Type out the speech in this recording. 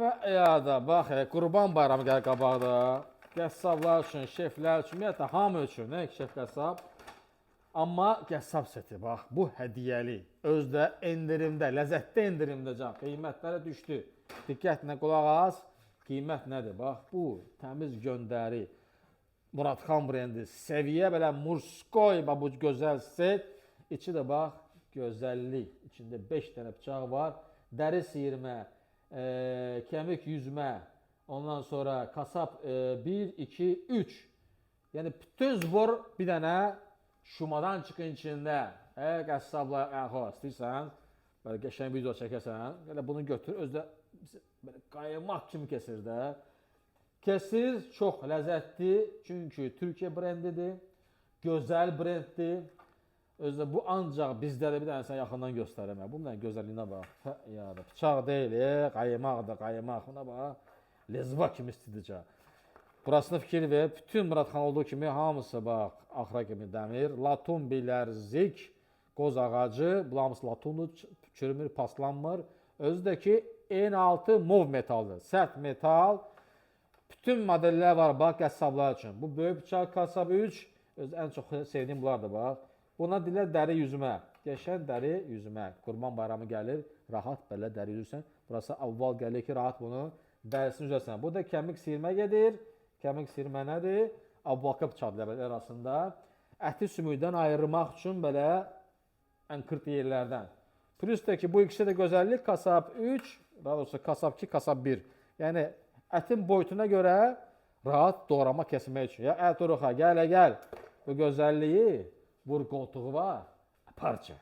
Ya da bax, Qurban Bayramı gəlir qabaqda. Qəssablar üçün, şeflər üçün, ümumiyyətlə hamı üçün, nə şef qəssab. Amma qəssab seti bax, bu hədiyyəli. Özdə endirimdə, ləzzətli endirimdə can. Qiymətləri düşdü. Diqqətlə qulaq as. Qiymət nədir? Bax, bu təmiz göndəri. Muradxan brendi, səviyyə belə murskoy, bax bu gözəl set. İçi də bax gözəllik. İçində 5 dənə bıçaq var. Dəri sıyırma, kemik yüzmə, ondan sonra kasap 1, 2, 3. Yəni bütün zbor bir dənə şumadan çıxın içində. Ey qəssablar, əxo, istəyirsən, belə qəşəng video çəkəsən, elə bunu götür, özü də belə qaymaq kimi kesir də. Kesir, çox ləzzətli, çünki Türkiyə brendidir, gözəl brenddir. Özü də bu ancaq bizdə də bir dənə sən yaxından göstərim. Bunun gözəlliyinə bax. Fə, ya da bıçaq deyil, qaymaqdır, qaymaq. Buna bax. Lezva kimi istidir. Burasını fikir ver. Bütün Muradxan olduğu kimi hamısı bax axıra kimi dəmir, latun bilərzik, qoz ağacı, bu hamısı latundur, çürümür, paslanmır. Özü də ki N6 mov metaldır. Sərt metal. Bütün modellər var bax qəssablar üçün. Bu böyük bıçaq kasab 3, öz ən çox sevdiyim bunlardır bax. Buna deyirlər dəri yüzmə. Qəşəng dəri yüzmə. Qurban Bayramı gəlir, rahat belə dəri üzürsən. Burası avval gəlir ki, rahat bunu dərisini üzərsən. Bu da kəmik sıyırma gedir. Kəmik sıyırma nədir? Avvalka bıçaqdır belə arasında. Əti sümükdən ayırmaq üçün belə ən qırt yerlərdən. Plus də ki, bu ikisi də gözəllik kasap 3, daha doğrusu kasap 2, kasap 1. Yəni ətin boyutuna görə rahat doğrama kəsmək üçün. Ya ət uruxa, gəl, gəl. Bu gözəlliyi vur qoltuğu var, parça.